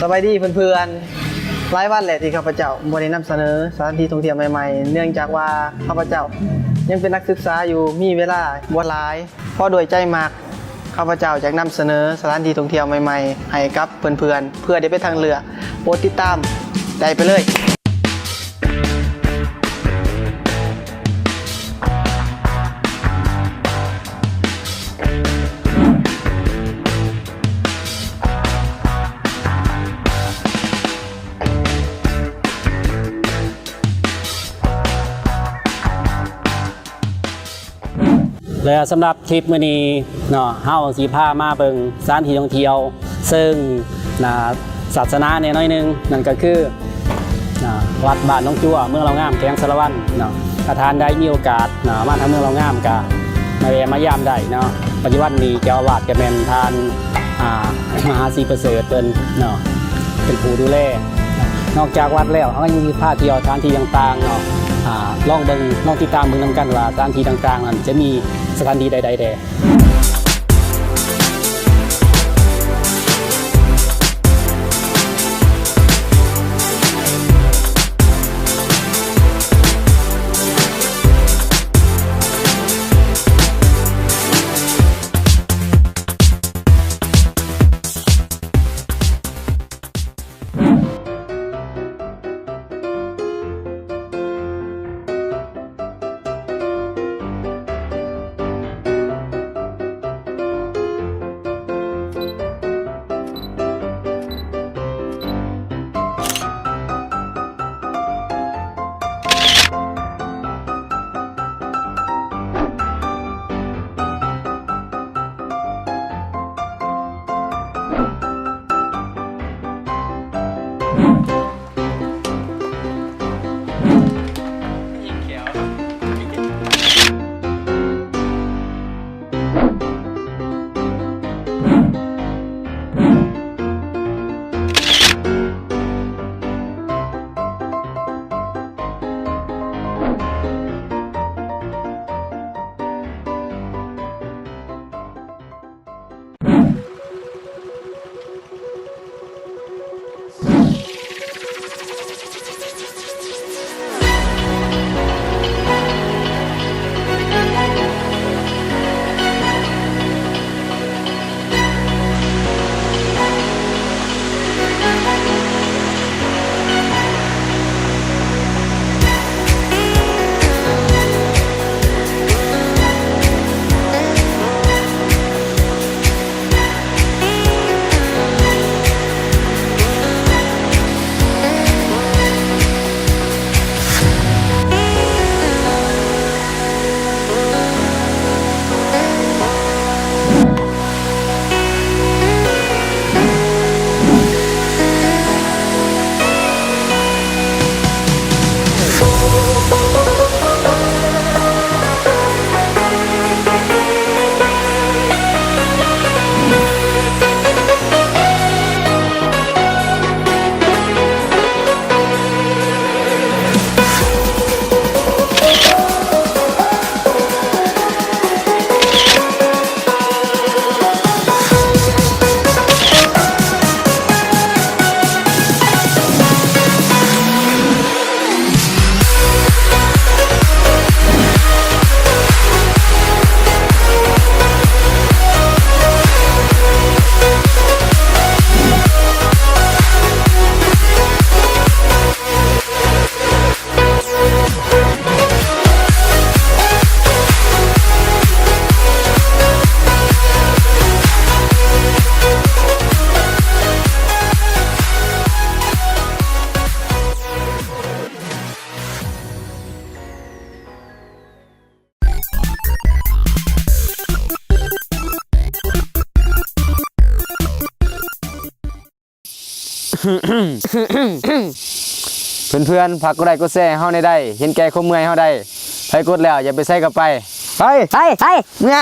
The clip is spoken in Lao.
ສະບາຍດີເພື່ອນໆ ຫຼາຍວັນແລ້ວທີ່ຂ້າພະເຈົ້າບໍ່ໄດ້ນຳສະເໜີສະຖານທີ່ທ່ອງທ່ຽວໃໝ່ໆ ເນື່ອງຈາກວ່າຂ້າພະເຈົ້າຍັງເປັນນັກສຶກສາຢູ່ ມີເວລາບໍ່ຫຼາຍ. ເພາະດ້ວຍໃຈມັກ ຂ້າພະເຈົ້າຢາກນຳສະເໜີສະຖານທີ່ທ່ອງທ່ຽວໃໝ່ໆ ໃຫ້ກັບເພື່ອນໆ ເພື່ອໄດ້ເປັນທາງເລືອກ. ໂປດຕິດຕາມ ໄດ້ໄປເລີຍ. ແລະ ສຳລັບທຣິບມື້ນີ້ເນາະ ເຮົາຊິພາມາເບິ່ງສະຖານທີ່ທ່ອງທ່ຽວເຊີງ ອ່າ ສາສະໜາແດ່ໜ້ອຍໜຶ່ງ ນັ້ນກໍຄື ອ່າ ວັດບ້ານໜອງຈົວ ເມືອງລາວງາມ ແຂວງສາລະວັນເນາະ. ຖ້າທ່ານໃດມີໂອກາດ ອ່າ ມາທາງເມືອງລາວງາມ ກໍມາແວ່ມາຢາມໄດ້ເນາະ. ປັດຈຸບັນນີ້ເຈົ້າອາວາດກໍແມ່ນທ່ານ ອ່າ ມະຫາສີປະເສີດເພິ່ນເນາະ ເປັນຜູ້ດູແລ. ນອກຈາກວັດແລ້ວ ເຮົາກໍຍັງຊິພາທ່ຽວສະຖານທີ່ຕ່າງໆເນາະ. ອ່າ ລອງເບິ່ງ ລອງຕິດຕາມເບິ່ງນຳກັນວ່າ ສະຖານທີ່ຕ່າງໆນັ້ນຈະມີສະຖານທີ່ໃດໆແດ່. ເພື່ອນໆ ຝາກກົດໄລກົດແຊໃຫ້ເຮົາແດ່ໄດ໋ ເຫັນແກ່ຄວາມເມື່ອຍເຮົາໄດ໋ ໃຜກົດແລ້ວຢ່າໄປໃສກໍໄປ ໄປ ໄປ ໄປ ເມືອ.